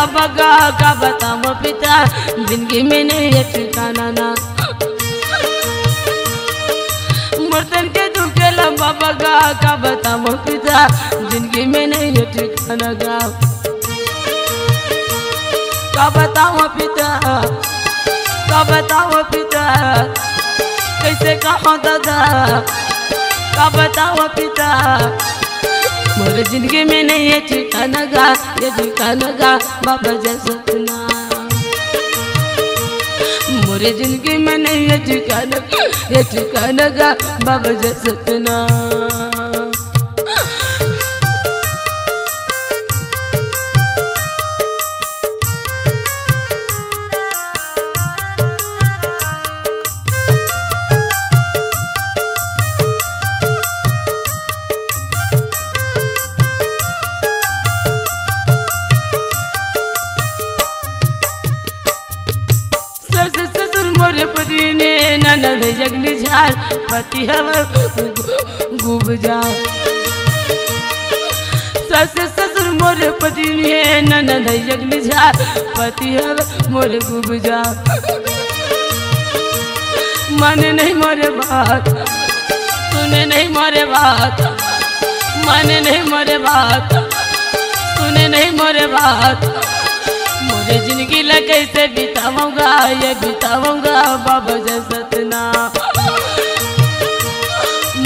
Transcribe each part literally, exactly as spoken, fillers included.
बाबा गा, का बतावं पिता, जिंदगी में नहीं हे ठिकाना ना। मोर तन के दुखे ला बाबा गा, का बतावं पिता, जिंदगी में नहीं हे ठिकाना गा। का बतावं पिता, का बतावं पिता, कइसे कहंव दादा, का बतावं पिता, मोर जिंदगी में नहीं हे ठिकाना गा, ये ठिकाना गा, बाबा जय सतनाम। मोर जिंदगी में नहीं हे ठिकाना, ये ठिकाना गा, बाबा जय सतनाम। सास ससुर मोर पति ने ननद जगली झार, पति हवय गुब जात। सास ससुर मोर पति ने ननद जगली झार, पति हवय मोर गुब जात। माने नहीं मोर बात, सुने नहीं मोर बात, माने नहीं मोर बात, सुने नहीं मोर बात। मोर जिंदगी ला कइसे बितावंव गा, ये बितावंव गा, बाबा जय सतनाम।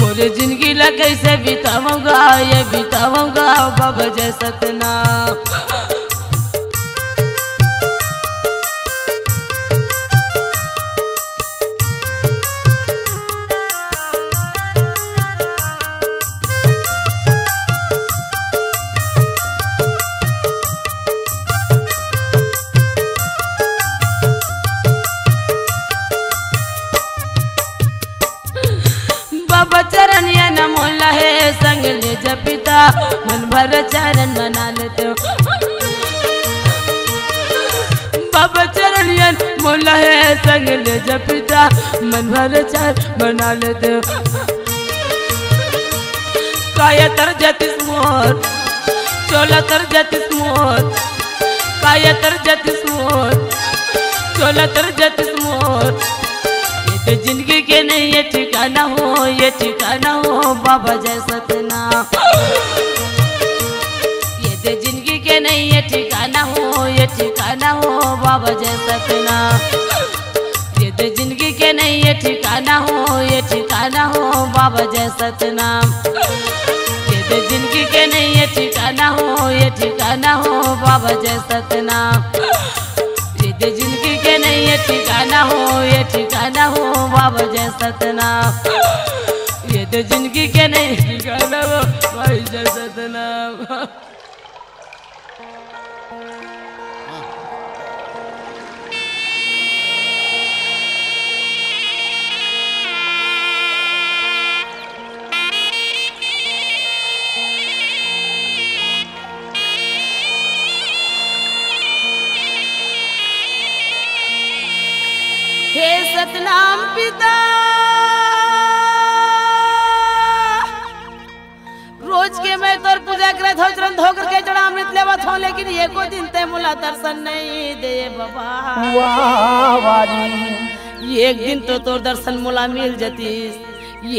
मोर जिंदगी ला कइसे बितावंव गा, ये बितावंव गा, बाबा जय सतनाम। बाबा चरनिया न मोला हे संग ले जा पिता, मन भर चरण मना लेतेंव। बाबा चरनिया न मोला हे संग ले जा पिता, मन भर चरण मना लेतेंव। काया तर जातिस मोर, चोला तर जातिस मोर, काया तर जातिस मोर, चोला तर जातिस मोर। ये तो जिंदगी के नहीं ये ठिकाना हो, ये ठिकाना हो बाबा जय सतनाम। ये तो जिंदगी के नहीं ये ठिकाना हो, ये ठिकाना हो बाबा जय सतनाम। ये तो जिंदगी के नहीं ये ठिकाना हो, ये ठिकाना हो बाबा जय सतनाम। ये तो जिंदगी के नहीं ये ठिकाना हो, ये ठिकाना हो बाबा जय सतनाम। ये तो जिंदगी के नहीं ये ठिकाना हो, ये ठिकाना हो बाबा जय सतनाम। ये तो जिंदगी के नहीं ठिकाना हो भाई जय सतनाम। हे सतनाम पिता, रोज के मैं तोर पूजा करत हव, चरण धो करके चरणामृत लेवत हव, लेकिन एको दिन तैं मोला दर्शन नहीं दे बाबा। वाह, वाह जी। एक दिन तो तोर दर्शन मोला मिल जतिस,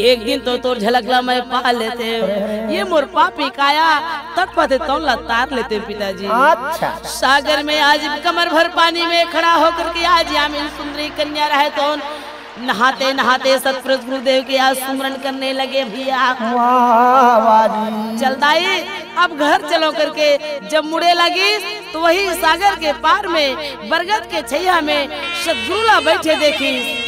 एक दिन तो तोर झलक ला मैं पा लेतेंव। अरे, अरे, अरे। ये मोर पापी काया तड़पत हे, तोन ला तार लेतेंव पिताजी। अच्छा। सागर में आज कमर भर पानी में खड़ा होकर के आज यामिनी सुंदरी कन्या रहे तोन नहाते नहाते सतपुरुष गुरुदेव के आज सुमरन करने लगे भैया। वाह, वाह जी। चल दाई, अब घर चलो करके जब मुड़े लगिस तो वही सागर के पार में बरगद के छैया में सतगुरु ला बैठे देखिस।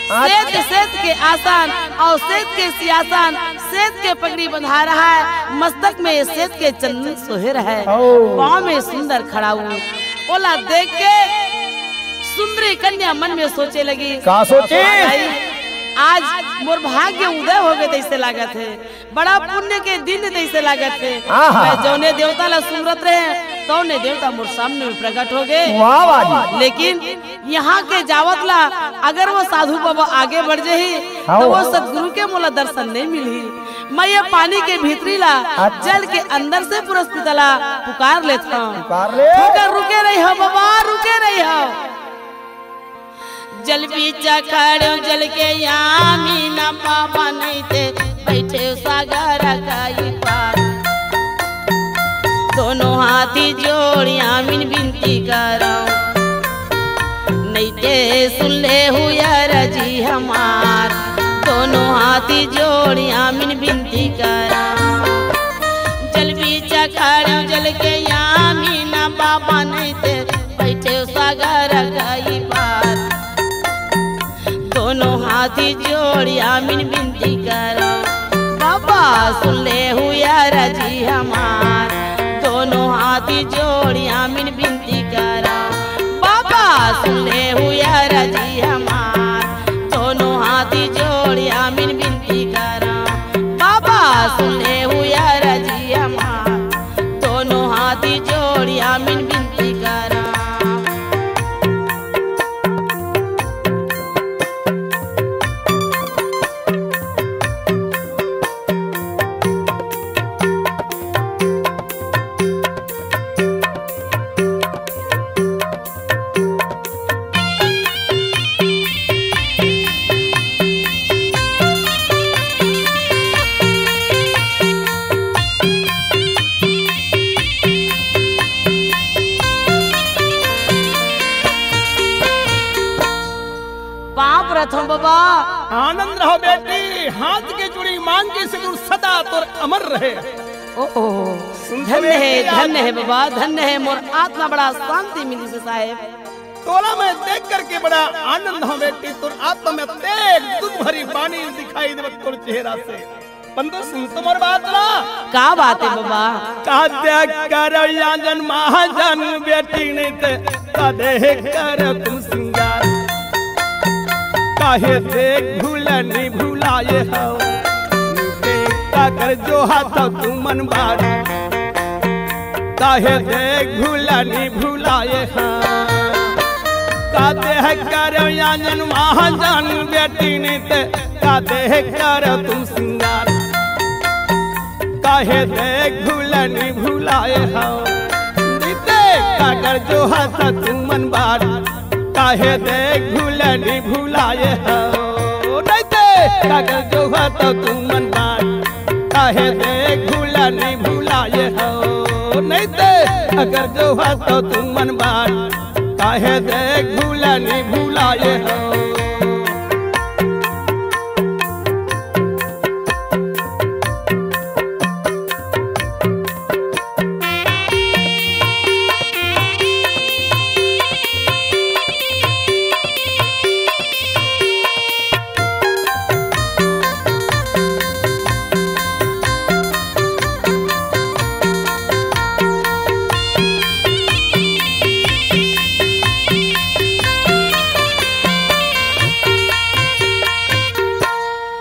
अच्छा। श्वेत, श्वेत के आसन अउ श्वेत के सियासन, श्वेत के पगड़ी बंधा रहय, मस्तक में श्वेत के चंदन सोहे रहय, ओ। पाँव में सुंदर खड़ाऊ। ओला देख के सुंदरी कन्या मन में सोचे लगिस, का सोचे? "भाई, आज मोर भाग्य उदय होगे तइसे लागत हे, बड़ा पुण्य के दिन तइसे लागत हे।" आहा। मैं जौने देवता ला सुमरत रहेंव, तौने देवता मोर सामने में प्रकट होगे। वाह, वाह जी। लेकिन यहाँ के जावत ला अगर वो साधु बाबा आगे बढ़ जही, हाँ, तो वो हाँ। सतगुरु के मोला दर्शन नहीं मिलही। मैं ये पानी के भीतरी ला, अच्छा। जल के अंदर से पुरस्पिता ला पुकार लेथंव। पुकार ले। थोकन रुके रहिहव बाबा, रुके रहिहव। जल बीच खड़े जल के यामी न बाबा, नइ ते बइठे सागर कई पार। दोनों हाथी जोड़ यामिन बिनती करंव, नइ ते सुन लेहू अरजी हमार। दोनों हाथी जोड़ यामिन बिनती करंव, जल बीच खड़े जल के यामी न बाबा, नइ ते बइठे सागर कई पार। दोनों हाथी जोड़ यामिन बिनती करंव, बाबा सुन लेहू अरजी हमार। दोनों हाथी जोड़ यामिन बिनती करंव, बाबा सुन लेहू अरजी हमार। दोनों हाथी जोड़ यामिन बिनती करंव, बाबा सुन लेहू अरजी हमार। दोनों हाथी जोड़ यामिन बिनती करंव। पाँव परत हंव बाबा। आनंद रहो बेटी, हाथ के चूड़ी मांग के सिंदूर सदा तोर अमर रहे। ओ, ओ, सुन धन्य हे, बेटी, धन्य हे बाबा, धन्य हे, मोर आत्मा बड़ा शांति मिलिस हे साहेब। तोला मैं देख करके बड़ा आनंद हंव बेटी, तोर आत्मा में तेज दूध भरी बानी दिखाई देवत तोर चेहरा से। परंतु सुन तो मोर बात ला। का बात हे बाबा? का देख कर आंजन महाजन बेटी, नइ ते का देख कर तुम सिंगार। काहे देख भूलनी भुलाए हव, नइ ते का कर जोहत हव तुमन बार। काहे देख भूलनी भुलाए हव, का देख कर आंजन महाजन बेटी, नइ ते का देख कर तुम सिंगार। काहे देख भूलनी भुलाए हव, नइ ते का कर जोहत हव तुमन बार। काहे देख भूलनी भुलाए हव, नइ ते का कर जोहत हव तुमन बार। काहे देख भूलनी भुलाए हव, नइ ते का कर जोहत हव तुमन बार। काहे देख भूलनी भुलाए हव।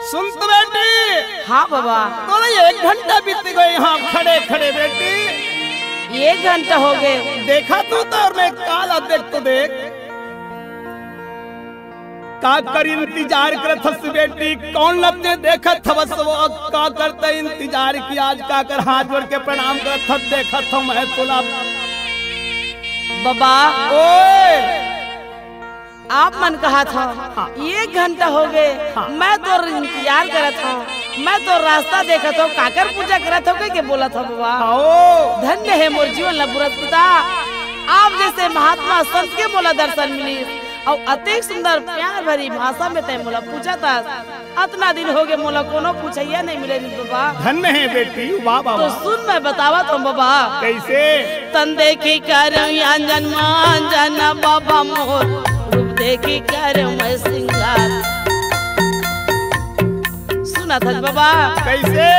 सुन तो बेटी। हाँ बाबा। तोला एक घंटा बीत गे यहाँ खड़े खड़े बेटी। एक घंटा हो गे। देखा तो तोर में काला देख तो देख। काकर इंतजार करत हस बेटी, कौन लफ्जे देखत हवस वो, काकर ते इंतजार कि आज काकर हाथ जोड़ के प्रणाम करत हस, देखत हंव मैं तोला। बाबा, ओए! आप मन कहत हव, हाँ। एक घंटा हो गे, हाँ। मैं तोर इंतजार करत हंव, मैं तोर रास्ता देखत हंव, काकर पूजा करत हव कहिके बोलत हव बाबा। हाँ। धन्य हे मोर जीवन ला पुरस्पिता, आप जइसे महात्मा संत के मोला दर्शन मिलिस। अउ अतेक सुंदर प्यार भरी भाषा में तैं मोला पूछत हस। अतना दिन हो गे मोला कोनो पूछइया नइ मिले रे बाबा। धन्य हे बेटी, वाह बाबा। तो सुन मैं बतावत हंव बाबा। कइसे? तन देखी कर आंजन मांजन बाबा मोर, रूप देखी कर मैं सिंगार। सुनत हस बाबा। कइसे?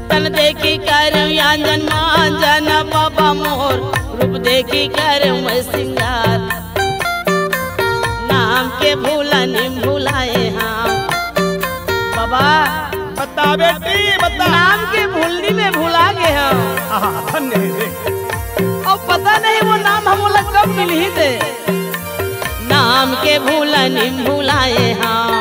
तन देखी कर आंजन मांजन बाबा मोर, रूप देखी कर मैं सिंगार। नाम के भूलनी भुलाए हंव बाबा। बता बेटी, बता। नाम के भूलनी में भुला गे हंव। आहा, धन्य हे रे। अउ पता नहीं वो नाम हमला कब मिलही ते। नाम के भूलनी भुलाए हंव,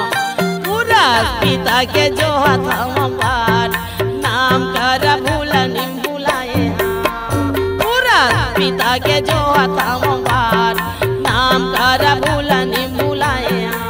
पूरा पिता के जोहत हवं बर, नाम कर भूल निम भुलाए हंव। पूरा पिता के जोहत हवं बर, नाम कर भूल निम भुलाए हंव।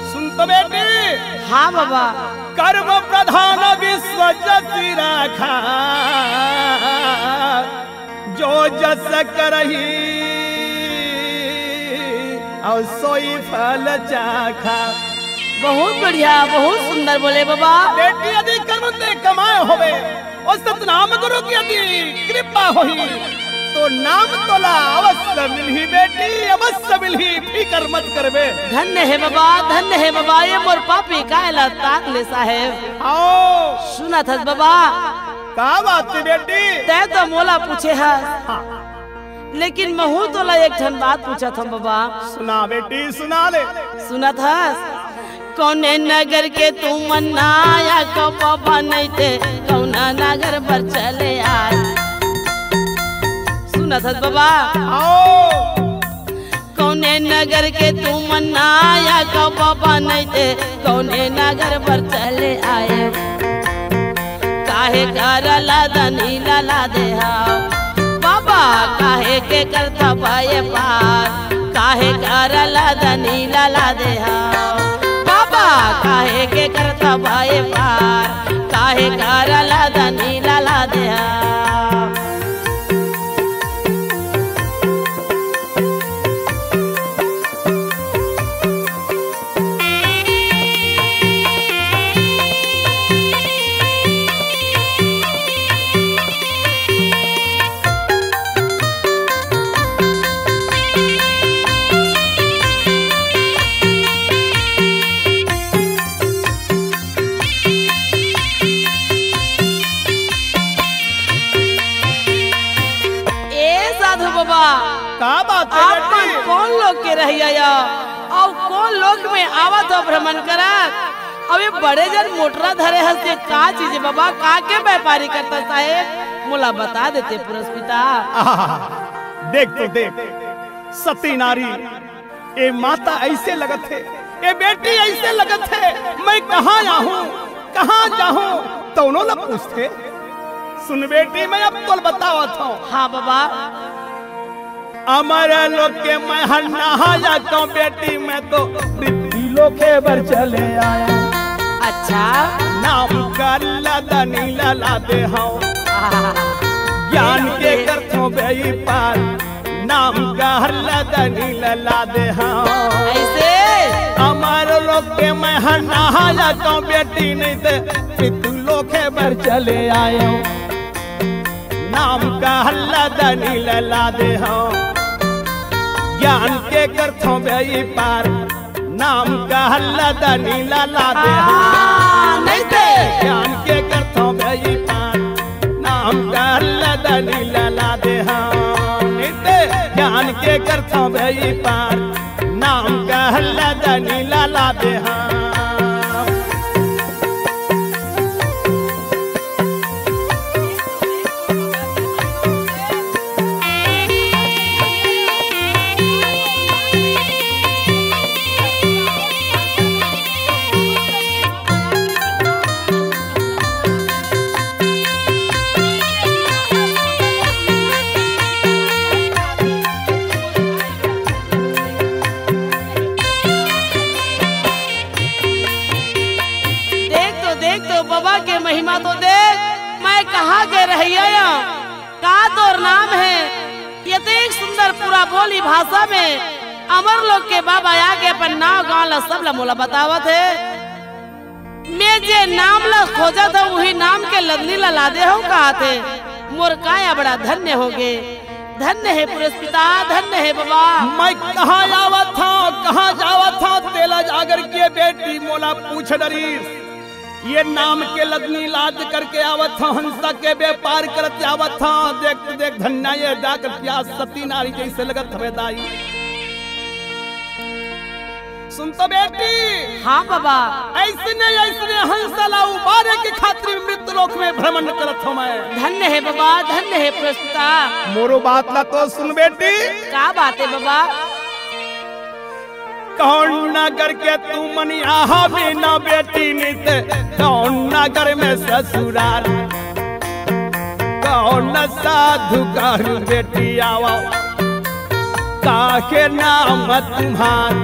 सुन तो बेटी। हाँ बाबा। कर्म प्रधान विश्व जति राखा, जो जस करही अउ सोई फल चाखा। बहुत बढ़िया, बहुत सुंदर बोले बाबा। बेटी, यदि कर्म ते कमाए होवे अउ सतनाम गुरु के यदि कृपा होही, तो नाम तोला अवश्य मिलही बेटी, अवश्य मिलही, फिकर मत करबे। धन्य हे बाबा, धन्य हे बाबा, ये मोर पापी काया ला तार ले साहेब। आओ। सुनत हस बाबा? का बात हे बेटी? तैं तो मोला पूछे हस। हाँ। लेकिन महूँ तोला एक ठन बात पूछत हंव बाबा। सुना बेटी, सुना ले। सुनत हस? कौने नगर के तुमन आया कहो बाबा, नहीं ते कौना नगर बर चले आए। सुनत हस बाबा? आओ। कौने नगर के तुमन आया कहो बाबा, नहीं ते कौने नगर बर चले आए। काहे कर लदनी लला दे हव बाबा, काहे के करथव ये पार, काहे कर लदनी लला दे हव बाबा, काहे के करथव ये पार, काहे कर लदनी लला दे हव। ए साधु बाबा, का बात हे आप मन बेटी? कौन लोक के रहइया या? अउ कौन लोक में आवत हो भ्रमण करत? अउ ये बड़े जन मोटरा धरे हस, ये का चीज हे बाबा? का के व्यापारी करथस साहेब? मोला बता देते पुरस पिता। आहा, देख तो देख, सती नारी ए माता अइसे लगत हे, ए बेटी अइसे लगत हे, मैं कहाँ आहूँ, कहाँ जाहूँ, तउनो ल पूछथे। सुन बेटी, मैं अब तोल बतावत हंव। हाँ बाबा। अमर लोक के मैं हर नहाया कहूँ बेटी, मैं तो पृथ्वी लोके बर चले आया। अच्छा। नाम कर लदनी लला दे हंव। आहा। ज्ञान के करथों बेई पार। नाम का हल्ला दनी लला दे हंव। अइसे? अमर लोक के मैं हर नहाया कहूँ बेटी, नहीं ते पितु लोके बर चले आयो। नाम का हल्ला दनी लला दे हंव। ज्ञान के करथों बेई पार। नाम का हल्ला दनी लला दे हंव। आ, नहीं ते। ज्ञान के करथों बेई पार। नाम का हल्ला दनी लला दे हंव। नहीं ते। ज्ञान के करथों बेई पार। नाम का हल्ला दनी लला दे हंव। देख तो, देख तो, बाबा के महिमा तो देख। मैं कहाँ के रहइया या? का तोर नाम हे? ये तो एक सुंदर पूरा बोली भाषा में अमर लोक के बाबा आके अपन नाव गांव ला सब ला मोला बतावत हे। मैं जे नाम ला खोजत हंव, उही नाम के लदनी लला दे हंव कहत हे। मोर काया बड़ा धन्य होगे। धन्य हे पुरस पिता, धन्य हे बाबा। मैं कहाँ आवत हंव, कहाँ जावत हंव, तेला अगर के बेटी मोला पूछ डरिस, ये नाम के लदनी लाज करके आवत हंव, हंसा के व्यापार करत आवत हंव। देख, देख धन्या, ये जाकर प्यास सती नारी जैसे लगत हवे दाई। सुन तो बेटी। हाँ बाबा। ऐसने, ऐसने हंसा ला उबारे के खातिर मृत लोक में भ्रमण करत हंव मैं। धन्य हे बाबा, धन्य हे पुरस्ता। मोरो बात ला तो सुन बेटी। का बात हे बाबा? कौन नगर के तुमन यहाँ बिना बेटी नित, कौन नगर में ससुराल, कौन साधु घर बेटी आवा, काहे नाम तुम्हार,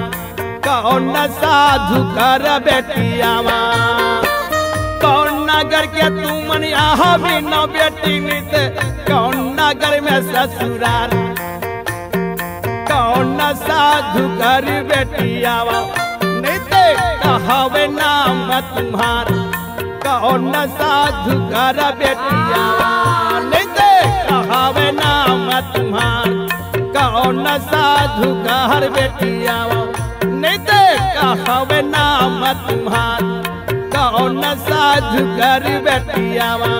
कौन साधु घर बेटी आवा। कौन नगर के तुमन यहाँ बिना बेटी नित, कौन नगर में ससुराल, कौन साधु घर बेटी आवा, नहीं ते कहावे नाम तुम्हार। कौन साधु घर बेटी आवा, नहीं ते कहावे नाम तुम्हार। कौन साधु घर बेटी आवा, नहीं ते कहावे नाम तुम्हार। कौन साधु घर बेटी आवा।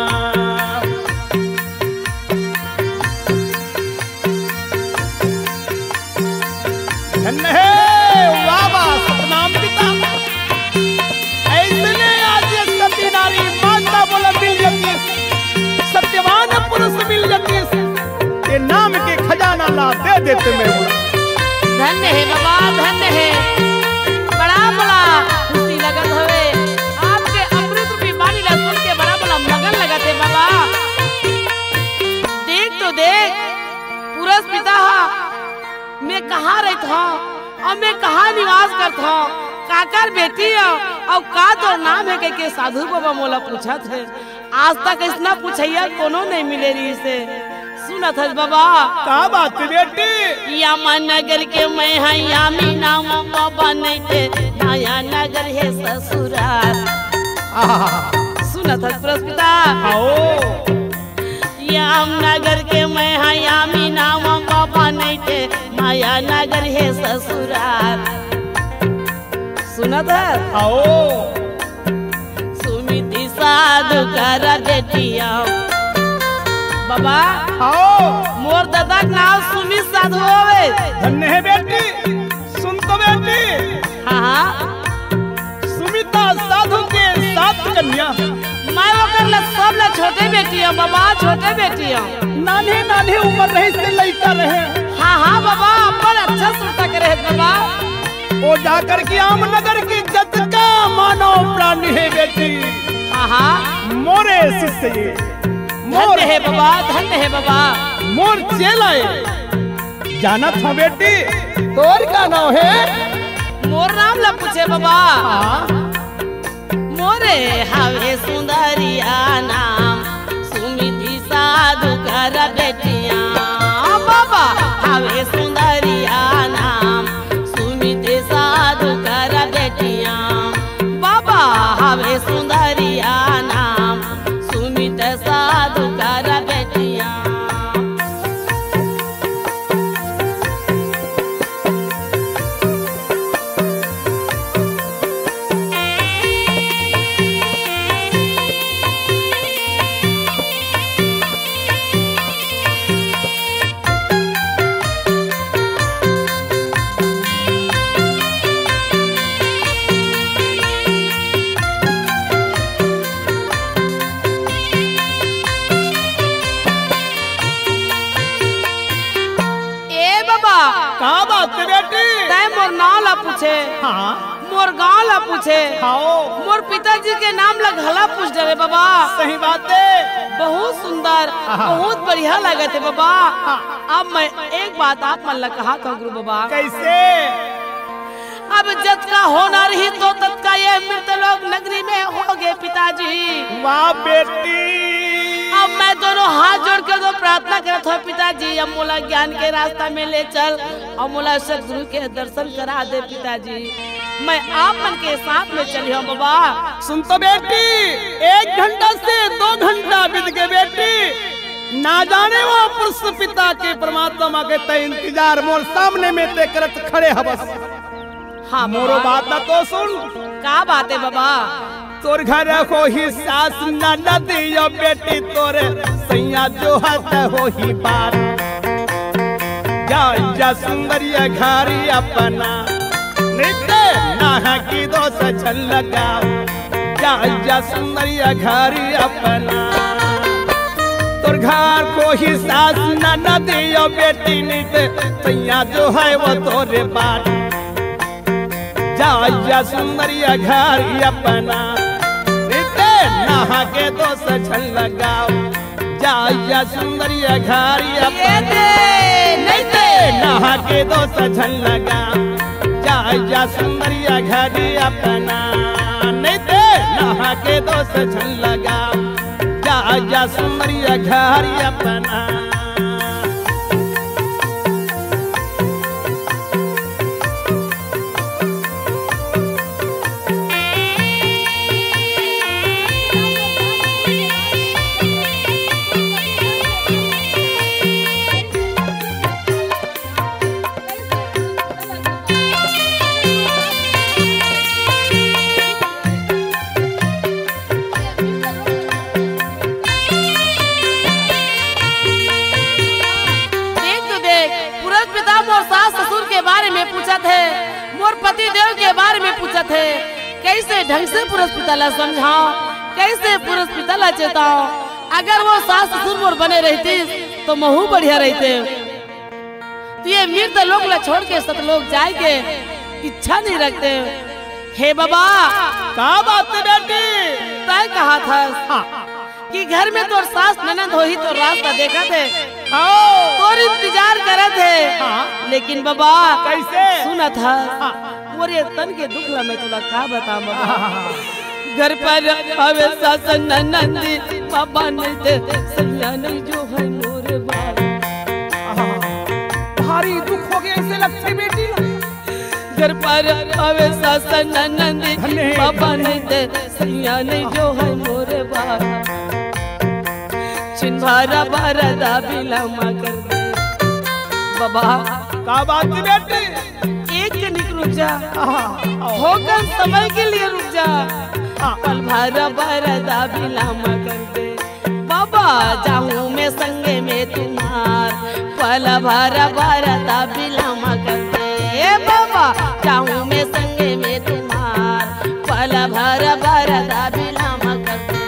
धन्य हे, वाह, वाह, सतनाम पिता। ऐसने आज ये सती नारी माता बोला मिल जाती, सत्यवान पुरुष मिल जाती, ये नाम के खजाना ला दे देते मैं बोला। धन्य हे बाबा, धन्य हे। बड़ा, बड़ा खुशी लगत हवे। आपके अमृत रूपी बानी ला सुन के बड़ा, बड़ा मगन लगत हे बाबा। देख तो देख, पुरस पिता हा, मैं कहाँ रहित हंव अउ मैं कहाँ निवास करत हंव, काकर बेटी हंव अउ का तोर नाम हे कहिके साधु बाबा मोला पूछत हे। आज तक अइसना पूछइया कोनो नइ मिले रिहिस हे। सुनत हस बाबा? का बात बेटी? यामा नगर के मैं हंव यामी नाम बाबा, नइ ते माया नगर हे ससुरार। आहा। सुनत हस पुरस्पिता? आओ। याम नगर के मैं हंव यामी नाम बाबा, नइ ते माया नगर हे ससुरार। सुनत हस? आओ। सुमिति साधु कर बेटी आव। बाबा, आओ। मोर ददा के नाम सुमित साधु हवे। धन्य हे बेटी, सुन तो बेटी। हाँ, हाँ। सुमिता साधु के सात कन्या। मैं ओकर ला सब ला छोटे बेटी हंव बाबा, छोटे बेटी हंव। नान्हे नान्हे उमर रहिस ते लइका रहे। हाँ, हाँ बाबा, अब्बड़ अच्छा सुरता के रहे बाबा। ओ जाकर के आम नगर के जतका मानव प्राणी हे बेटी, आहा। मोरे शिष्य ये, मोर धन्य हे बाबा, धन्य हे बाबा। मोर चेला ये। जानत हंव बेटी, तोर का नाम हे? मोर नाम ला पूछे बाबा। हाँ। मोरे हवे सुंदरिया नाम, सुमिति साधु कर बेटी आव। बाबा हवे सुंदरिया नाम, सुमिति साधु कर बेटी आव। बाबा हवे सुंदरिया नाम, सुमित साधु कर बेटी आव। ए बाबा। का बात हे बेटी? तैं मोर नाव ला पूछे। हाँ। मोर गांव ला पूछे। हाँ। मोर पिताजी के नाम ला घला पूछ डरे बाबा। सही बात हे। बहुत सुंदर, हाँ। बहुत बढ़िया लगत हे बाबा। हाँ। अब मैं एक बात आप मन ला कहत हंव गुरु बाबा। कैसे? अब जतका होना रहिस तो ततका ये मृत लोक नगरी में होगे पिताजी। वाह बेटी। अब मैं दोनों हाथ जोड़ के तो प्रार्थना करत हंव पिताजी, अब मोला ज्ञान के रास्ता में ले चल अउ मोला सतगुरु के दर्शन करा दे पिताजी। मैं आप मन के साथ में चली हंव बाबा। सुन तो बेटी, एक घंटा से दो घंटा बीत गे बेटी, ना जाने वो पुरुष पिता के परमात्मा के तैं इंतजार मोर सामने में तैं करत खड़े हवस। हाँ, मोरो बाबा। बात ला तो सुन। का बात हे बाबा? तोर घर होही सास ननद यो बेटी, तोरे सैया जो हत होही बार। जा, जा सुंदरिया घर अपना, नित्य नहा के दोस झन लगाओ। जा, जा सुंदरिया घर अपना। तोर घर होही सास ननद यो बेटी, नित्य सैया जो है वो तोरे बार। जा, जा सुंदरिया घर अपना, नित्य नहा के दोस झन लगाओ। जा, जा सुंदरिया घर ये अपना, दे, नित्य नहा के दोस झन लगाओ। जा, जा सुंदरिया घर अपना, नित्य नहा के दोस झन लगाओ। जा, जा सुंदरिया घर अपना। देख तो देख, पुरस पिता मोर सास ससुर के बारे में पूछत हे, मोर पति देव के बारे में पूछत हे। कइसे ढंग से पुरस पिता ला समझाओ, कइसे पुरस पिता ला चेताओ? अगर वो सास ससुर मोर बने रहितिस तो महू बढ़िया रहितेंव। तो ये मृत लोक ला छोड़ के सतलोक जाए के इच्छा नहीं रखते। हे बाबा, का बात हे बेटी? तय कहा था हाँ। कि घर में तोर सास ननद होही तो रास्ता देखत हे, हाँ। तोर इंतजार करत हे। हाँ। लेकिन बाबा, कइसे? सुनत हस, हाँ। मोर ये तन के दुख ला मैं तोला का बतावंव बाबा? हाँ। घर पर आवे सास ननदी, बाबा नहीं दे, सैया नहीं जो है मोरे बाबा। आहा, भारी दुख होगे, अइसे लगथे बेटी ला। घर पर आवे सास ननदी, धन्य हे, बाबा धन्य हे। नहीं दे, सैया नहीं जो है मोरे बाबा। छिन भारा भारा दाबी लामा कर दे। बाबा। का बात हे बेटी? एक कनिक रुक जा। आहा, आहा। थोकन समय के लिए रुक जा। आहा। पल भर भर दाबी लामा कर दे। बाबा, जाऊं मैं संगे में तुम्हार, पल भर भर दाबी लामा कर दे। ए बाबा, जाऊं मैं संगे में तुम्हार, पल भर भर दाबी लामा कर दे।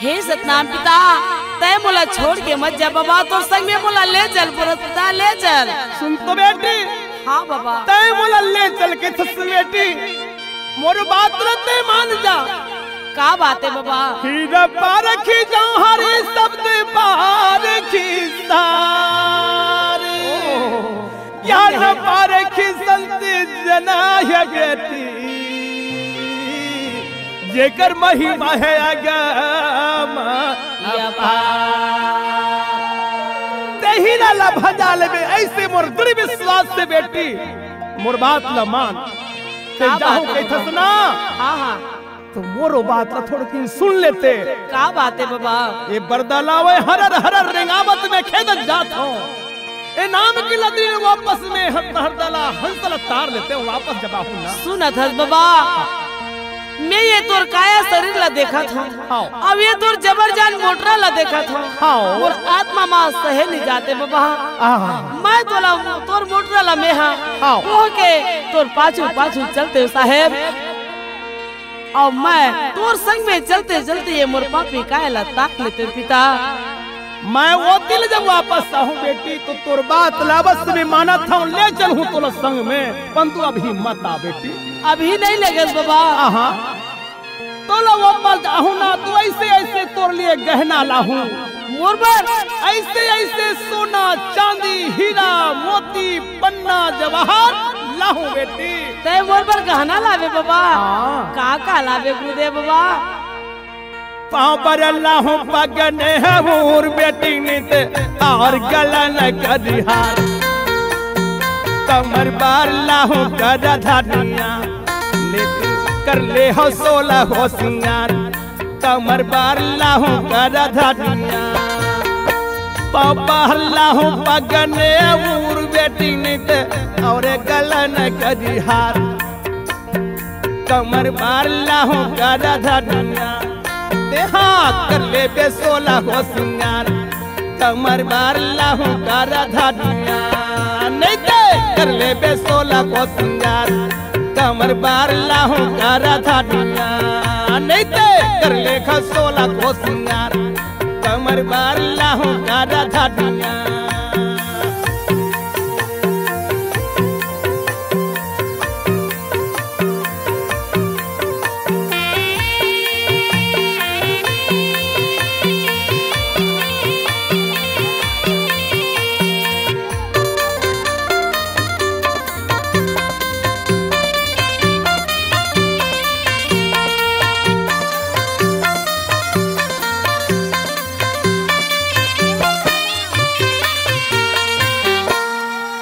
हे सतनाम पिता, तै मोला छोड़ के मत जा बाबा, तोर संग में मोला ले चल, पुरस पिता, ले चल। सुन तो बेटी। हाँ बाबा। तै मोला ले चल के थस बेटी, मोर बात ल तै मान जा। का बात हे बाबा? हीरा पारखी जौहरी शब्द पारखी सारे। ज्ञान पारखी संत जना है बेटी, जेकर महिमा है अगम अपार। तेही ला भजा लेबे, अइसे मोर दृढ़ विश्वास से बेटी, मोर बात ला मान। ते का जाहूं बात हे कहिथस बाबा? ना? हाँ, हाँ। तो मोरो बात ला थोड़किन सुन लेते। का बात हे बाबा? ए बरदा लावे हरर हरर रेंगावत में खेदत जात हौं। ए नाम की लदरी वापस में हर, हरदा ला हंस ला तार लेते हौं, वापस जब आहूं ना। सुनत हस बाबा, मैं ये तोर काया शरीर ला देखत हौं। हाँ। अब ये तोर जबर जान मोटरा ला देखत हौं। हाँ। मोर आत्मा मा सहे नहीं जाते बाबा। आहा। मैं तोला, तोर मोटरा ला मैं हा। हाँ। ओह के तोर पाछू पाछू चलते हौं साहेब। अउ मैं तोर संग में चलते चलते ये मोर पापी काया ला तार लेते हौं पिता। मैं ओती ले जब वापस आहूं बेटी, तो तोर बात ला बस में मानत हौं, ले चलहूं तोला संग में, परंतु अभी मत आ बेटी। अभी नहीं लेगस बाबा। आहा। तोला वापस आहूं ना, तो अइसे अइसे तोर लिए गहना लाहूं। मोर बर अइसे अइसे सोना, चांदी, हीरा, मोती, पन्ना, जवाहर लाहूं बेटी। तैं मोर बर गहना लाबे बाबा। हाँ। का का लाबे गुरुदेव बाबा? पाँव बर लाहूं पगने हूर बेटी नित, अउ गलन करिहार। कमर बर लाहूं करधनिया, नित कर ले हव सोला हो सिंगार। कमर बर लाहूं करधनिया, पाँव बर लाहूं पगने हूर बेटी नित, अउ गलन करिहार। कमर बर लाहूं करधनिया, तैं हा कर लेबे सोला हो सिंगार। कमर बर लाहूं करधनिया, नइ तैं कर लेबे सोला हो सिंगार। कमर बर लाहूं करधनिया, नइ तैं कर लेबे सोला हो सिंगार। कमर बर लाहूं करधनिया।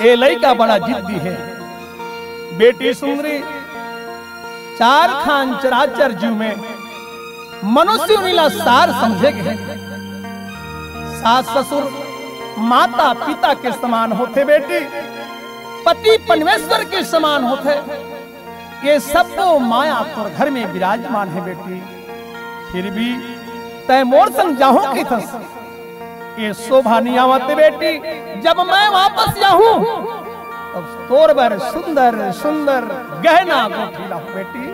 ए लइका बड़ा जिद्दी हे। बेटी सुंदरी, चार खान चराचर जीव में मनुष्य योनि ला सार समझे गे हे। सास ससुर माता पिता के समान होथे बेटी, पति परमेश्वर के समान होथे। ये सबो माया तोर घर में विराजमान हे बेटी, फिर भी तैं मोर संग जाहूं कहिथस। ये शोभा नइ आवत बेटी, जब मैं वापस जाहूं तब तोर बर सुंदर सुंदर गहना गोठी लाहूं बेटी।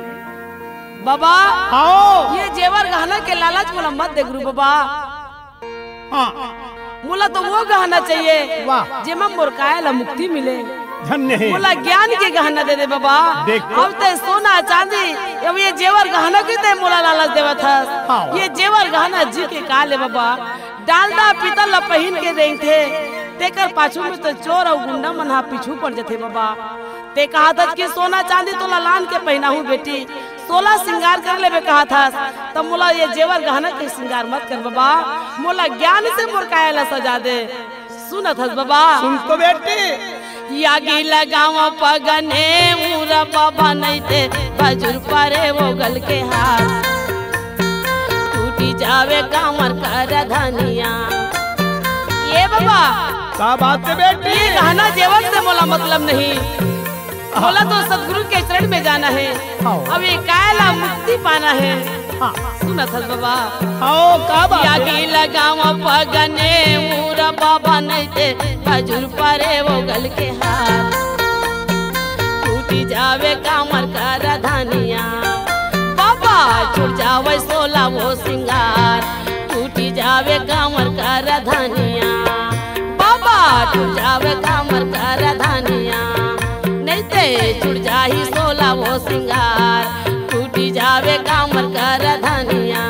बाबा, हाँ। ये जेवर गहना के लालच मोला मत दे गुरु बाबा। हाँ। मोला तो वो गहना चाहिए, वाह। जेमा मोर काया ला मुक्ति मिले। धन्य हे। मोला ज्ञान के गहना दे दे बाबा। देख तो। अब तैं सोना चांदी, अब ये जेवर गहना के तैं मोला लालच देवत हस। हाँ। ये जेवर गहना जी के का ले बाबा? डालडा पीतल ला पहिन के रेंगथे, तेकर पाछू में तो चोर अउ गुंडा मन हा पीछू पड़ जथे बाबा। तैं कहत हस कि सोना चांदी तोला लान के पहिनाहूं बेटी, सोला सिंगार कर लेबे कहत हस, त मोला ये जेवर गहना के सिंगार मत कर बाबा, मोला ज्ञान से मोर काया ला सजा दे। सुनत हस बाबा? सुन तो बेटी। आगी लगावा पगने मुरा बाबा, नइ तैं बजुर परे वो गल के हार। टूटी जावे कमर करधनिया। ये बाबा। का बात हे बेटी? ये गहना जेवर से मोला मतलब नहीं। मोला तो सतगुरु के चरण में जाना हे। हाँ। अब ये काया ला मुक्ति पाना हे। हाँ। सुनत हस बाबा। हाँ, का बात हे? आगी लगावा पगने मुरा बाबा, नइ तैं बजुर परे वो गल के हार। टूटी जावे कमर करधनिया, बाबा छूट जावे सोला वो सिंगार। टूटी जावे कमर करधनिया, बाबा टूट जावे कमर करधनिया, नइ तैं छूट जाही सोला वो सिंगार। टूटी जावे कमर करधनिया।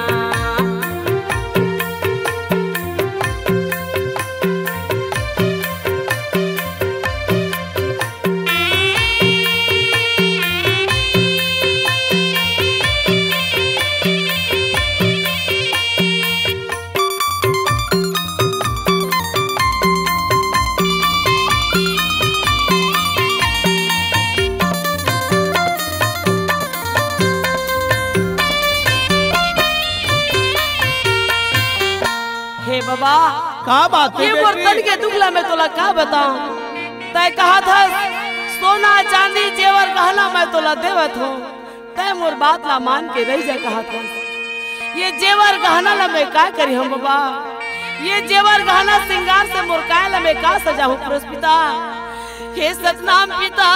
हे बाबा, का बात हे ये मोर बेटी? तन के दुख ला मैं तोला का बताऊं? तैं कहत हस, सोना चांदी जेवर गहना मैं तोला देवत हूँ, तैं मोर बात ला मान के रह जा कहत हस। ये जेवर गहना ला मैं का करिहूं बाबा? ये जेवर गहना सिंगार से मोर काया ला मैं का सजाहूं परस पिता? हे सतनाम पिता।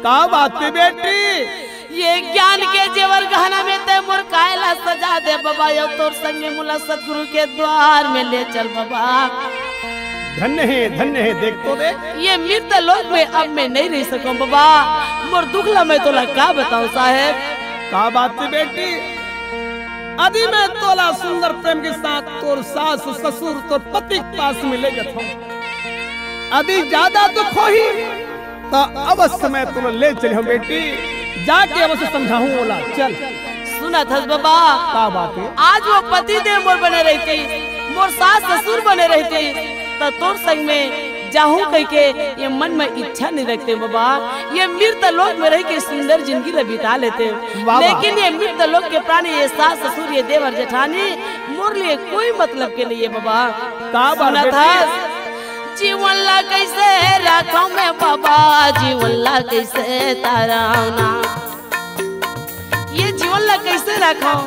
का बात हे बेटी? ये ज्ञान के जेवर गहना में तैं मोर काया ला सजा दे बाबा, अउ तोर संगे मोला सतगुरु के द्वार में ले चल बाबा। धन्य हे, धन्य हे, देख तो दे। ये मृत लोक में अब मैं नइ रह सकूं बाबा, मोर दुख ला मैं तोला का बताऊं साहेब। का बात हे बेटी? अदी मैं तोला सुंदर प्रेम के साथ तोर सास ससुर तोर पति के पास में ले जाथंव। अदी ज्यादा दुख होही त अवश्य मैं तोला ले चलिहंव बेटी, जाके अवश्य समझाहूं ओला। चल। सुनत हस बबा, का बात हे? आज वो पति देव मोर बने रहितिस, मोर सास ससुर बने रहितिस, त तोर संग में जाहूं कहिके ये मन में इच्छा नइ रखतेंव बबा। ये मृत लोक में रहिके सुंदर जिंदगी ला बिता लेतेंव। वाह, वाह। लेकिन ये मृत लोक के प्राणी, ये सास ससुर, ये देवर जेठानी मोर लिए कोई मतलब के नइ हे बबा। का बात सुनत बेटी? हस? जीवन ला कइसे राखंव मैं बबा, जीवन ला कइसे तारंव ना। ये जीवन ला कइसे राखंव?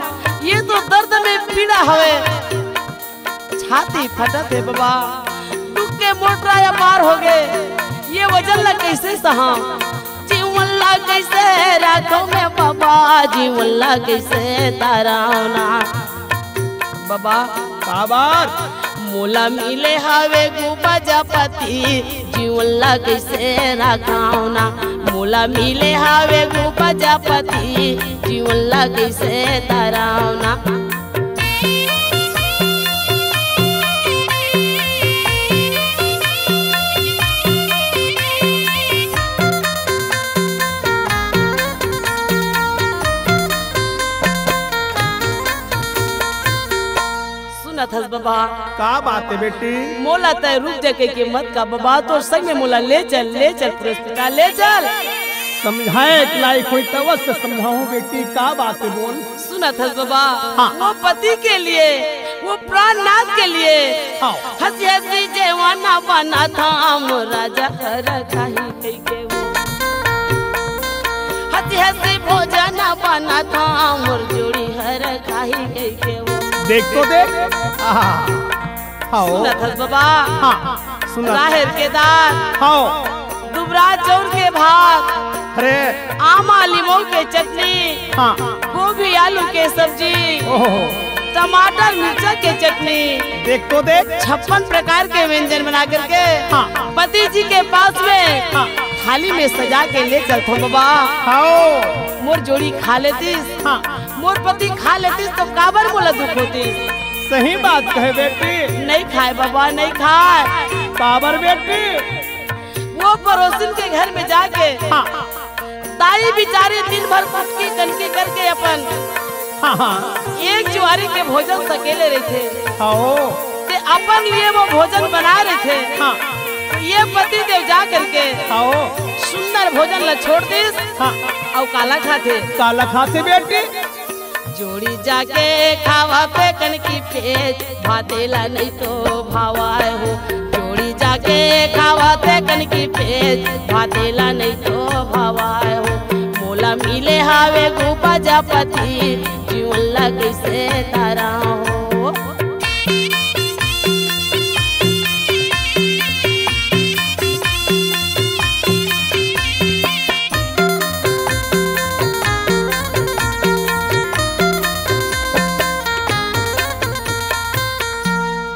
ये तो दर्द में पीड़ा हवे। छाती फटत हे बबा, दुख के मोटरा अपार होगे, ये वजन ला कइसे सहंव? जीवन ला कइसे राखंव मैं बबा, जीवन ला कइसे तारंव ना। बबा, का बात? मोला मिले हवे गुबजा पति, जीवन ला कइसे राखंव ना। मोला मिले हवे गुबजा पति, जीवन ला कइसे तारंव ना। सुनत हस बबा? का बात हे बेटी? मोला तैं रुक जा कहिके मत का बबा, तोर संग में मोला ले चल, ले चल पुरस्पिता, ले चल। समझाए के लायक होही त अवश्य समझाहूं बेटी, का बात हे बोल। सुनत हस बबा? हाँ। वो पति के लिए, वो प्राणनाथ के लिए हाँ। हंसी हंसी जेवन बनाथंव राजा घर खाही कहिके वो। हंसी हंसी भोजन बनाथंव मोर जोड़ी हर खाही कहिके वो। देख तो देख। आहा। हाँ। सुनत हस बबा? हाँ, सुनत। राहेर के दाल। हाँ। दुबरा चाउर के भात। अरे। आमा लीमऊ के चटनी। हाँ। गोभी आलू के सब्जी। ओहो। टमाटर मिर्चा के चटनी। देख तो देख। छप्पन प्रकार के व्यंजन बना करके हाँ। पति जी के पास में हाँ। थाली में सजा के ले चलथंव बबा। हाँ। मोर जोड़ी खा लेतिस। हाँ। मोर पति खा लेतिस त काबर मोला दुख होतिस? सही बात कहे बेटी। नइ खाय बबा, नइ खाय। काबर बेटी? वो परोसिन के घर में जाके हाँ। दाई बिचारी दिन भर कुटकी कनकी करके अपन हाँ, हाँ। एक जुआरी के भोजन सकेले रहिथे। हाँ। ते अपन लिए वो भोजन बनाए रहिथे। हाँ। त ये पति देव जा करके हाँ। सुंदर भोजन ला छोड़ दिस। हाँ। अउ काला खाथे? काला खाथे बेटी? जोड़ी जाके खावथे कनकी पेज, भाते ला नइ तो भावय हो। जोड़ी जाके खावथे कनकी पेज, भाते ला नइ तो भावय हो। मोला मिले हवे गुबजा पति, जीवन ला कइसे तारंव हो।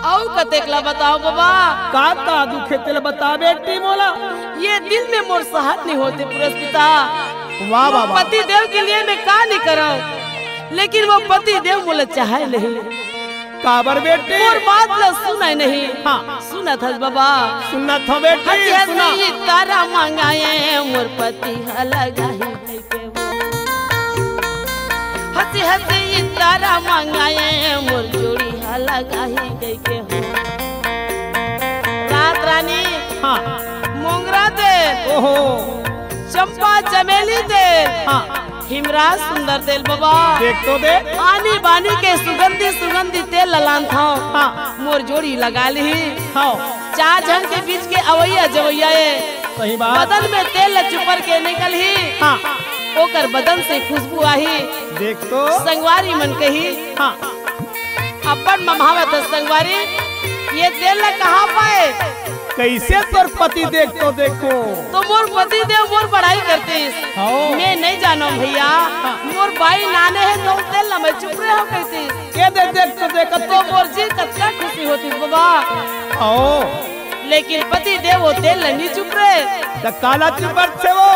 अउ कतेक ला बतावं बबा? का का दुख हे तेला बता बेटी मोला। ये दिल में मोर सहन नइ होत हे पुरस्पिता। वाह, वाह, वाह। पति देव के लिए मैं का नइ करंव, लेकिन वो पति देव मोला चाहय नहीं। काबर बेटी? मोर बात ला सुनय नहीं। हाँ। सुनत हस बबा? सुनत हंव बेटी, हंसी हंसी सुना। इतरा मंगाए मोर पति ह लगाही कहिके वो। हंसी हंसी इतरा मंगाए मोर जोड़ी ह लगाही कहिके हो। रात रानी हाँ। मोंगरा तेल। ओहो। चंपा चमेली तेल। हाँ। हिमराज सुंदर तेल बबा। देख तो देख। आनी बानी के सुगंधी सुगंधी तेल ला लानथंव। हाँ। मोर जोड़ी लगा लिही। हाँ। चार झन के बीच के अवइया जवइया ए। सही बात। बदन में तेल ला चुपर के निकलही। हाँ। ओकर बदन से खुशबू आही। देख तो। संगवारी मन कही। हाँ। अपन ममहावत संगवारी, ये तेल ला कहाँ पाए? कइसे तोर पति देख तो देखो। तो मोर पति देव मोर बड़ाई करतिस। हाँ। मैं नइ जानंव भइया, हाँ। मोर बाई नाने हे तो तेल ला मैं चुपरे हंव कहितिस। ये दे देख तो देख, तो मोर जी कतका खुशी होतिस बबा। हाँ। लेकिन पति देव वो तेल ला नइ चुपरे। त काला चुपरथे वो?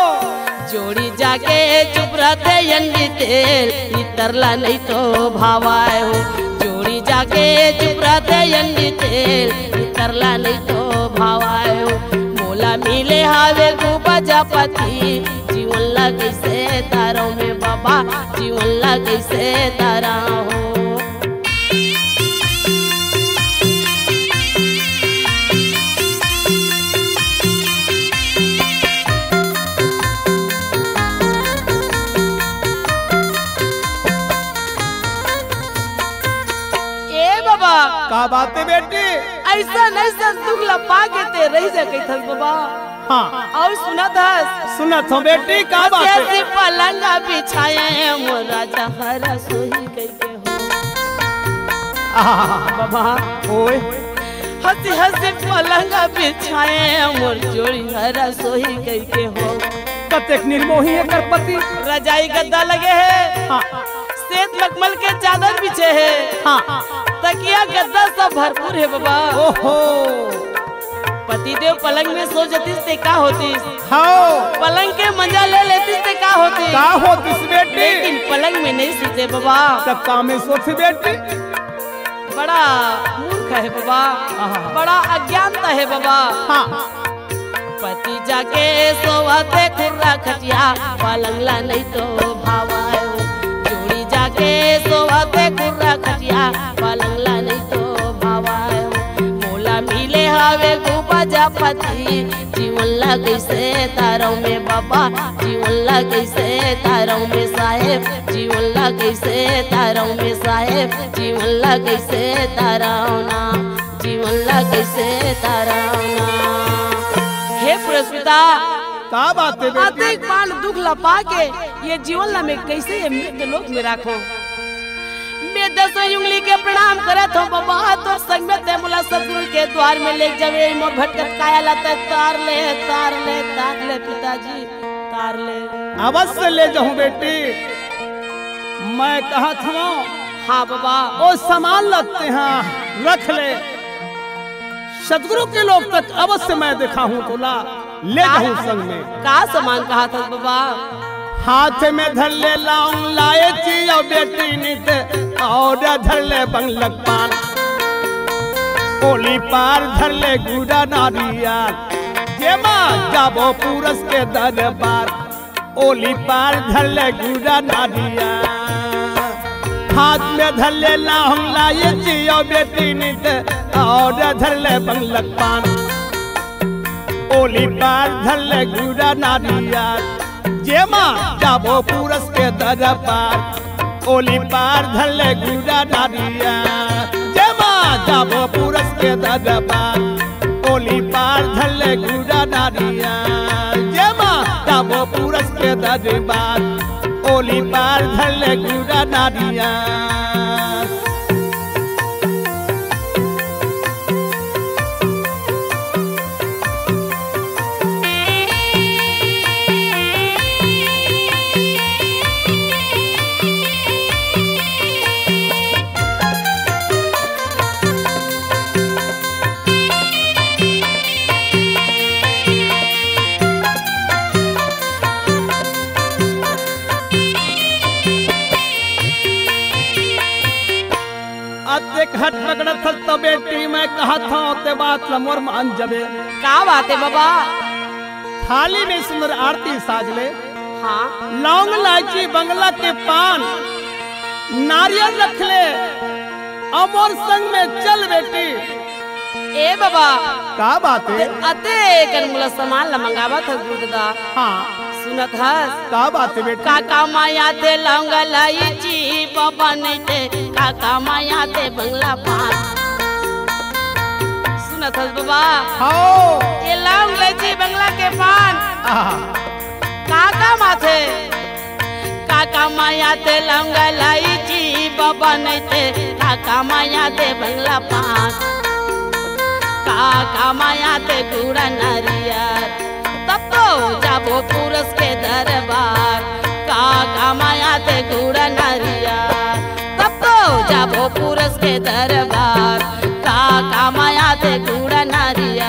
जोड़ी जाके चुप रहते अंडी तेल, इतरला नहीं तो भावाए हो। जोड़ी जाके चुप रहते अंडी तेल, इतरला नहीं तो भावाए हो। मोला मिले हावे गो बजापति, जीवन ला कैसे तारव में बाबा, जीवन ला कैसे तारव हो। ए बाबा, का बात है बेटी? ऐसा नहीं सन दुख ला पाके ते रह जा कहिथस बाबा। हाँ। अउ सुनत हस? सुनत हूँ बेटी, का बात है? हंसी पलंग बिछाए मोर राजा हरा सोही कह के हो। आहा। बाबा। ओए। हंसी हंसी पलंग बिछाए मोर जोड़ी हरा सोही कह के हो। कतेक निर्मोही एकर पति। रजाई गद्दा लगे हे। हाँ। श्वेत मखमल के चादर बिछे हे। हाँ। तकिया गद्दा सब भरपूर हे बाबा। ओहो। पतिदेव पलंग में सो जतिस ते का होतिस? हाँ। पलंग के मजा ले लेतिस ते का होतिस? का होतिस बेटी? लेकिन पलंग में नहीं सोते बाबा। तब का में सोते बेटी? बड़ा मूर्ख हे बाबा। आहा। बड़ा अज्ञानता हे बाबा। हाँ। पति जाके सोवथे खुर्रा खटिया, पलंग ला नहीं तो भावायो। जोड़ी जाके सोवथे खुर्रा खटिया, पलंग ला नहीं तो भावायो। मोला मिले हावे गो बजापति, जीवन ला कैसे तारव में बाबा, जीवन ला कैसे तारव में साहेब, जीवन ला कैसे तारव में साहेब, जीवन ला कैसे तारव ना। जीवन ला कैसे तारव ना। हे पुरस्मिता, का बात है बेटी? अतेक बान दुख ला पाके ये जीवन ला मैं कैसे ये मृत्यु लोक में राखों? मैं दसों उंगली के प्रणाम करत हूँ बाबा, तोर संग में ते मोला सतगुरु के द्वार में ले जावे, मोर भटकत काया ला ते तार ले, तार ले, तार ले पिताजी, तार ले। अवश्य ले जाहूँ बेटी, मैं कहत हूँ। हाँ बाबा। ओ सामान ला ते हा रख ले, सतगुरु के लोक तक अवश्य मैं देखाहूँ तोला, ले का? जाहूँ संग में। का सामान कहत हस बाबा? हाथ में धर ले लौंग लायची अउ बेटी नित, अउ धर ले बंगलक पान, ओली पार धर ले गुड़ा नारियल, जेमा जाबो पुरस के दरबार। ओली पार धर ले गुड़ा नारियल, हाथ में धर ले लौंग लायची अउ बेटी नित, अउ धर ले बंगलक पान। ओली पार धर ले गुड़ा नारियल, जेमा जाबो पुरस के दरबार। ओली पार धर ले गुड़ा नारियल, जेमा जाबो पुरस के दरबार। ओली पार धर ले गुड़ा नारियल, जेमा जाबो पुरस के दरबार। ओली पार धर ले गुड़ा नारियल। अतेक हठ पकड़त हस त बेटी, मैं कहत हौं ते बात ल मोर मान जबे। का बात हे बाबा? थाली में सुंदर आरती साज ले। हाँ। लौंग, लायची, बंगला के पान, नारियल रख ले अउ मोर संग में चल बेटी। ए बाबा। का बात हे? अतेकन मोला सामान ला मंगावत हस गुरुदादा। हाँ। सुनत हस? का बात हे बेटी? काका माया ते लौंग लायची बाबा नहीं ते, काका माया ते बंगला पान। सुनत हस बाबा? हाँ। ए लौंग लायची बंगला के पान। आहा। का काम आथे? काका माया ते लौंग लायची बाबा नहीं ते, काका माया ते बंगला पान। काका माया ते गुड़ा नारियल, तब तो जाबो पुरस के दरबार। काका माया ते गुड़ा नारियल, तब तो जाबो पुरस के दरबार। काका माया ते गुड़ा नारियल।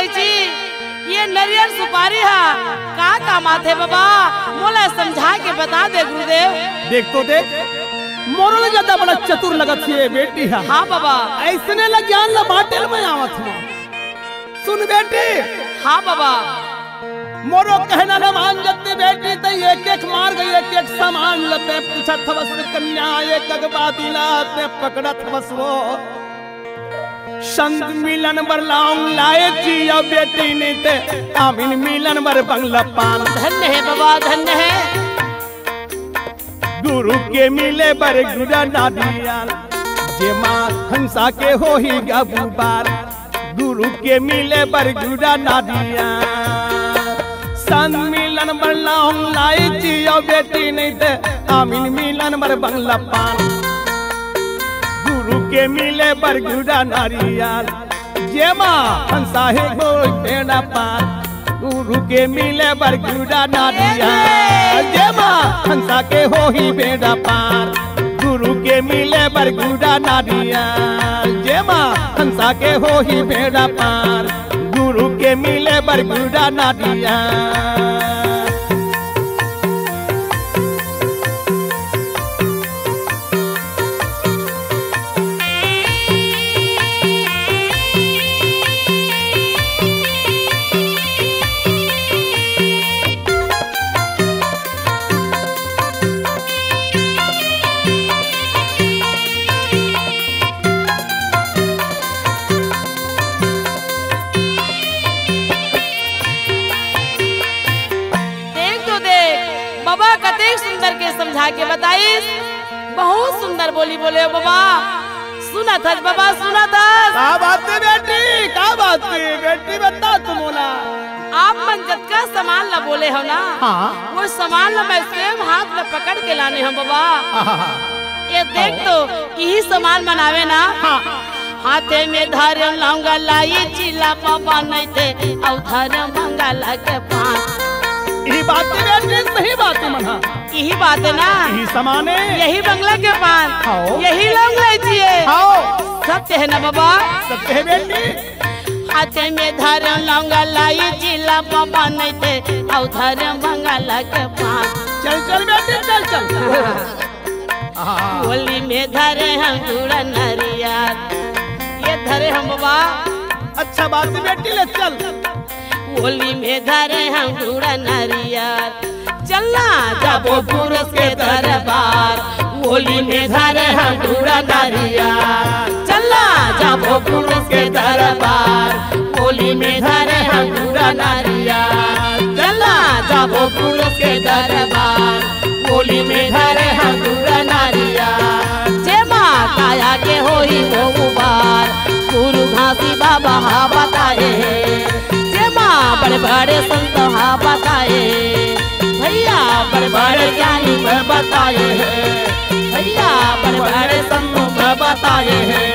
जी, ये नरियर सुपारी हा का काम आथे बाबा? मोला समझा के बता दे गुरुदेव। देख तो देख, मोरो ले ज्यादा बड़ा चतुर लगत हे बेटी हा। हाँ बाबा। अइसने ला ज्ञान ला बांटे ल मैं आवत हूँ। सुन बेटी। हाँ बाबा। मोरो कहना न मान जत्ते बेटी, ते एक एक मार्ग एक एक समान ल ते पूछत हवस कन्या, एक एक बात ला ते पकड़त हवस वो। संत मिलन बर लौंग लाए जिया बेटी, नहीं ते आमिन मिलन बर बंगला पान। धन्य हे बाबा, धन्य हे। गुरु के मिले बर गुड़ा ना दिया, जेमा हंसा के होही गबुबार। गुरु के मिले बर गुड़ा ना दिया, संत मिलन बर लौंग लाए जिया बेटी, नहीं ते आमिन मिलन बर बंगला पान। गुरु के मिले बर गुड़ा ना दिया, जेमा हंसा हे होही बेड़ा पार। गुरु के मिले बर गुड़ा ना दिया, जेमा हंसा के होही बेड़ा पार। गुरु के मिले बर गुड़ा ना दिया, जेमा हंसा के होही बेड़ा पार। गुरु के मिले बर गुड़ा ना दिया। देख तो देख, बाबा कतेक सुंदर के समझा के बताइस। बहुत सुंदर बोली बोले हो बाबा। सुनत हस बाबा, सुनत हस। का बात हे बेटी, का बात हे बेटी, बता तो मोला। आप मन जतका सामान ला बोले हो ना, हाँ। वो सामान ला मैं स्वयं हाथ में पकड़ के लाने हूँ बाबा। हाँ, हाँ, हाँ। ये देख तो, यही सामान बनावे ना। हाँ। हाथे में धरे लौंगा लाए जिया बाबा, नहीं ते अउ धरे मंगला के पान। ई बात हे बेटी, सही बात हे मना। यही बात हे ना। यही सामान हे। यही बंगला के पान। हाँ। यही लौंग लाए जिया। हाँ। सत्य हे ना बाबा? सत्य हे बेटी। हाथे में धरे लौंगा लाए जिया बाबा, नहीं ते अउ धरे मंगला के पान। चल, चल बेटी, चल, चल। हाँ। ओली में धरे हंव गुड़ा नरियर। ये धरे हंव बाबा। अच्छा बात हे बेटी, ले चल। ओली में धरे हंव गुड़ा नरियर। चलना जाबो पुरुष के दरबार। ओली में धरे हंव गुड़ा नरियर। चलना जाबो पुरुष के दरबार। ओली में धरे हंव गुड़ा नरियर। चलना जाबो पुरुष के दरबार। ओली में धरे हंव गुड़ा नरियर। जेमा काया के होही वो उबार, गुरु घासी बाबा हा बताए हे। जेमा बड़े बड़े संत हा बताए, भैया बड़े बड़े ज्ञानी हा बताए हे, भैया बड़े बड़े संत हा बताए हे।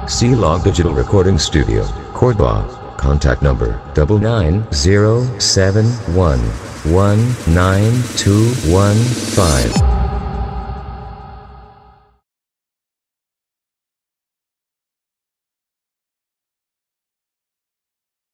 C Log Digital Recording Studio, Cordoba. Contact number double nine zero seven one one nine two one five.